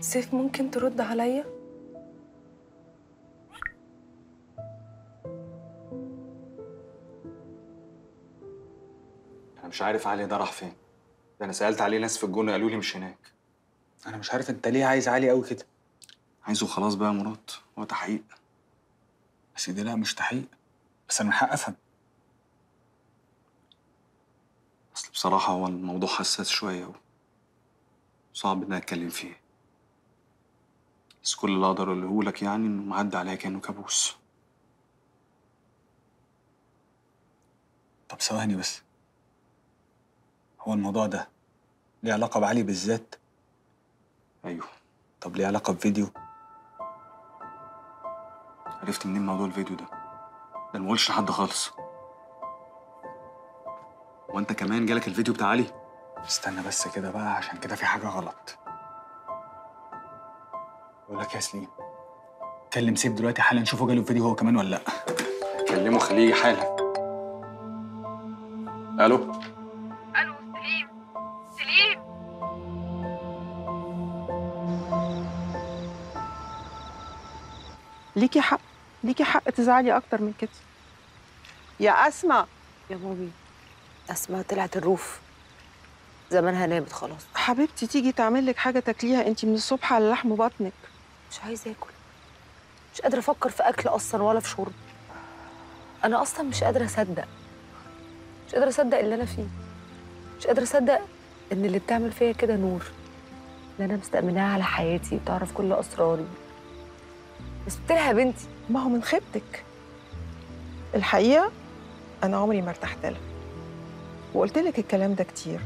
سيف ممكن ترد عليا؟ انا مش عارف علي ده راح فين. ده انا سألت عليه ناس في الجونة قالوا لي مش هناك. انا مش عارف انت ليه عايز علي قوي كده. عايزه خلاص بقى يا مراد، هو تحقيق. يا سيدي لا مش تحقيق، بس انا من حق افهم. اصل بصراحة هو الموضوع حساس شوية وصعب ان انا اتكلم فيه. بس كل اللي اقدر اقوله لك يعني انه معدي عليا كانه كابوس. طب ثواني بس، هو الموضوع ده ليه علاقة بعلي بالذات؟ ايوه. طب ليه علاقة بفيديو؟ عرفت منين موضوع الفيديو ده؟ ده ما قولش لحد خالص. وانت كمان جالك الفيديو بتاع علي؟ استنى بس كده بقى، عشان كده في حاجة غلط. بقول لك يا سليم، كلم سيف دلوقتي حالا، نشوفه جاله الفيديو هو كمان ولا لا. كلمة خليه يجي حالا. الو. الو سليم. سليم ليكي حق، ليكي حق تزعلي اكتر من كده يا اسماء. يا مامي اسماء طلعت الروف، زمانها نامت خلاص. حبيبتي تيجي تعمل لك حاجة تاكليها، انت من الصبح على لحم بطنك. مش عايزه اكل، مش قادرة افكر في اكل اصلا ولا في شرب. انا اصلا مش قادرة اصدق، مش قادرة اصدق اللي انا فيه، مش قادرة اصدق ان اللي بتعمل فيا كده نور، اللي انا مستأمناها على حياتي وتعرف كل اسراري. بس قلت لها يا بنتي. ما هو من خيبتك. الحقيقة انا عمري ما ارتحت لها، وقلت لك الكلام ده كتير،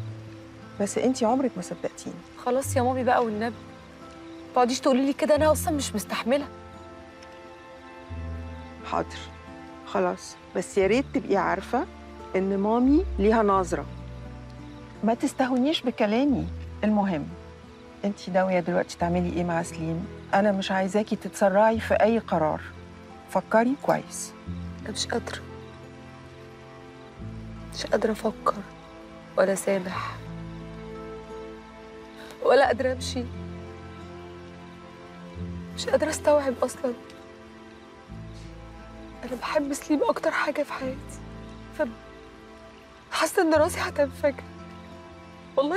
بس انتي عمرك ما صدقتيني. خلاص يا مامي بقى والنبي، ما تقعديش تقولي لي كده، انا اصلا مش مستحمله. حاضر خلاص، بس يا ريت تبقي عارفه ان مامي ليها نظره، ما تستهونيش بكلامي. المهم انتي ناوية دلوقتي تعملي ايه مع سليم؟ انا مش عايزاكي تتسرعي في اي قرار، فكري كويس. انا مش قادرة، مش قادرة افكر ولا سامح ولا قادرة امشي، مش قادرة استوعب اصلا. انا بحب سليم اكتر حاجة في حياتي، حاسه ان راسي هتنفجر والله.